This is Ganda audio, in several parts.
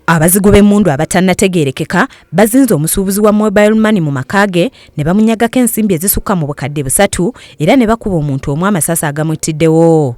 Abazigu b'emmundu abatannategeerekeka bazinze omusuubuzi wa mobile money mu maka ge ne bamunyagako ensimbi ezisukka mu bukadde busatu era ne bakuba omuntu omu amasasi agamuttiddewo.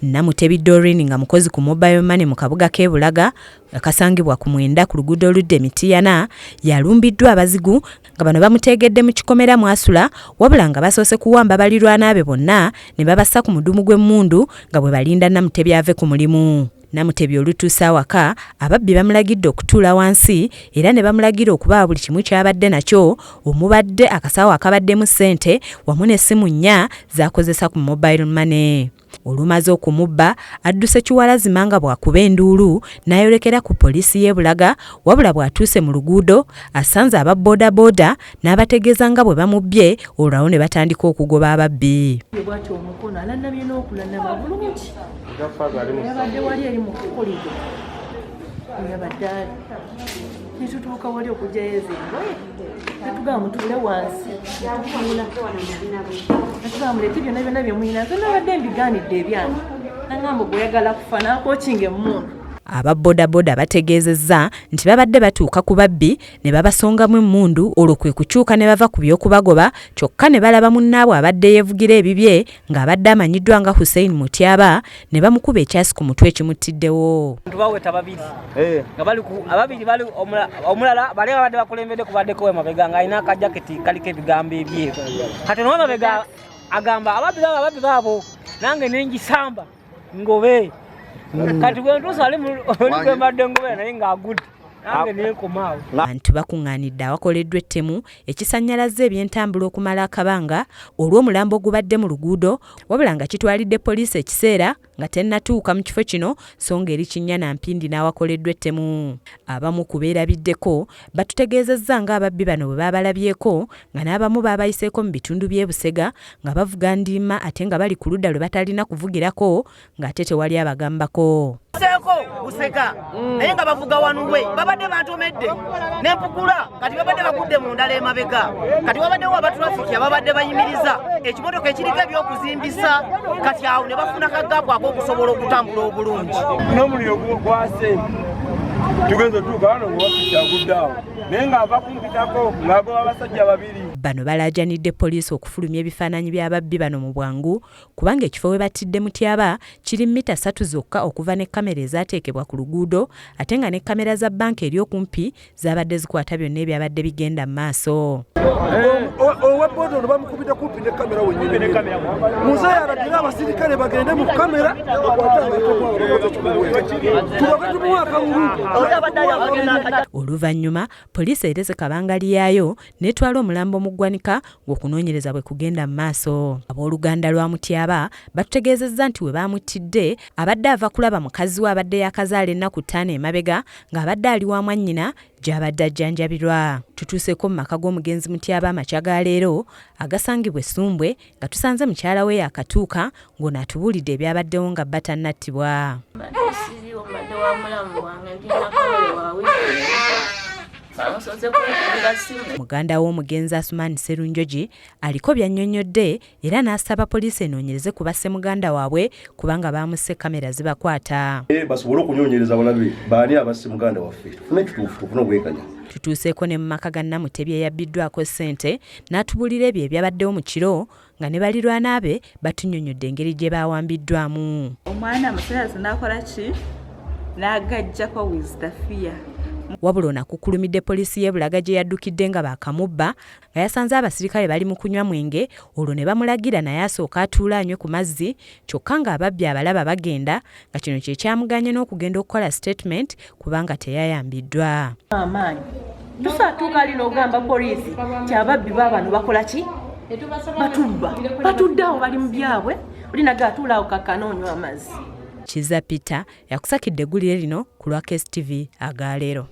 Namutebi Doreen nga mukozi ku mobile money mu kabuga k'e Bulaga akasangibwa ku Mwenda ku luguudo oludda e Mityana yalumbiddwa abazigu nga bano bamuteegedde mu kikomera mw'asula wabula nga basoose kuwamba balirwana be bonna ne babassa ku mudumu gw'emmundu nga bwe balinda Namutebi ave ku mulimu. Namutebi olutuuse awaka, ababbi bamulagidde okutuula wansi era ne bamulagira okubawa buli kimu ky'abadde nakyo omubadde akasawo akabaddemu ssente wamu n'essimu nnya z'akozesa ku mobile money. Olumaze okumubba, adduse kiwalazima nga bw'akuba enduulu n'ayolekera ku poliisi y'e Bulaga wabula bw'atuuse mu luguudo asanze aba bodaboda n'abategeeza nga bwe bamubbye olwo awo ne batandika okugoba ababbi. Bw'atyo omukono alannamye n'okulannama bulungi. Yabadde wali eri mu kukolido yabadde ali netutuuka wali okugyayo ezo engoye netugamba mutuule wansi netutuula netugamba muleete byonna byonna byemulina nze nabadde mbigaanidde ebyange nangamba gweoyagala kufa nakokinga emmundu. Aba bodaboda bategeezezza nti babadde batuuka ku babbi ne babasongamu emmundu olwo kwe kukyuka ne bava ku by'okubagoba kyokka ne balaba munnaabwe abadde yeevugira ebibye ng'abadde amanyiddwa nga Hussein Mutyaba ne bamukuba ekyasi ku mutwe ekimuttiddewo. Abantu baweta babiri eh. nga bali ku ababiri bali omulala bali abadde bakulembedde kubaddeko emabega ng'alina akajaketi kaliko ebigambo ebyeru kati n'owemabega agamba ababbi baabo ababbi baabo nange nengisamba ngobe kati bwentuusa oli gwembadde ngobe naye ng'agudde. Abantu bakungaanidde awakoleddwa ettemu ekisannyalazza ebyentambula okumala akabanga olw'omulambo ogubadde mu luguudo wabula nga kitwalidde poliisi ekiseera nga tennatuuka mu kifo kino so nga eri kinnya na mpindi n'awakoleddwa ettemu. Abamu ku beerabiddeko batutegeezezza ng'ababbi bano bwe baabalabyeko nga n'abamu baabayiseeko mu bitundu by'e Busega nga bavuga ndiima ate nga bali ku ludda lwe batalina kuvugirako ng'ate tewali abagambako. Seeko buseka naye nga bavuga wanuwe babadde bantomedde nempugula kati babadde bagudde mu ndala emabega kati wabaddewo abatrafiki ababadde bayimiriza ekimotoka ekiriko ebyokuzimbisa kati awo ne bafuna kagapu ak'okusobola okutambula obulungi n'omuliro gwase tugenza otuuka wano ngewaffe agudde awo naye ng'ava kumpitako ng'agoba abasajja babiri. Bano balaajanidde poliisi okufulumya ebifaananyi by'ababbi bano mu bwangu kubanga ekifo we battidde Mutyaba kiri mmita ssatu zokka okuva ne kkamera ezaateekebwa ku luguudo ate nga ne kkamera za bbanka eri okumpi zaabadde zikwata byonna ebyabadde bigenda mu maaso. Owa boda ono bamukubidde kumpi ne kamera wenyini. Muzeeyi alagire abasirikale bagende mu kamera bakwate abantu abakoze ekikolwa ekyo. Tulyoke tumuwe akalulu. Oluvannyuma poliisi ereze kabangali yaayo n'etwala omulambo mu ggwanika ng'okunoonyereza bwe kugenda mu maaso. Abooluganda lwa Mutyaba batutegeezezza nti we baamuttidde abadde ava kulaba mukazi we abadde yaakazaala ennaku ttaano emabega ng'abadde ali wa mwannyina gy'abadde ajjanjabirwa. Tutuuseeko mu maka g'omugenzi Mutyaba amakya ga leero agasangibwa e Ssumbwe nga tusanze mukyala we yaakatuuka ng'ono atubuulidde ebyabaddewo nga bba tannattibwa. Muganda w'omugenzi Asuman Sserunjogi aliko by'annyonnyodde era n'asaba poliisi enoonyereze ku basse muganda waabwe kubanga baamusse kamera zibakwata. Basobole okunyonyereza balabe baani abasse muganda waffe tufune ekituufu tufune obwenkanya. Tutuuseeko ne mu maka ga Namutebi eyabbiddwako ssente n'atubuulira ebyo ebyabaddewo mu kiro nga ne balirwana be batunnyonnyodde engeri gye baawambiddwamu. Omwana amasanyalaze n'akola ki n'agaggyako with the fear. Wabula ono akukkulumidde poliisi y'e Bulaga gye yaddukidde nga baakamubba nga yasanze abasirikale bali mu kunywa mwenge olwo ne bamulagira naye asooke atuule anywe ku mazzi kyokka ng'ababbi abalaba bagenda nga kino kye kyamuganye n'okugenda okukola sitatimenti kubanga teyayambiddwa. Amaanyi tusaatuuka ali n'ogamba poliisi nti ababbi baabano bakola ki batubba batudde awo bali mu byabwe oli naga atuula awo kakkana onywa amazzi. Kizza Peter yakusakidde eggulire lino ku lwa KSTV agaleero.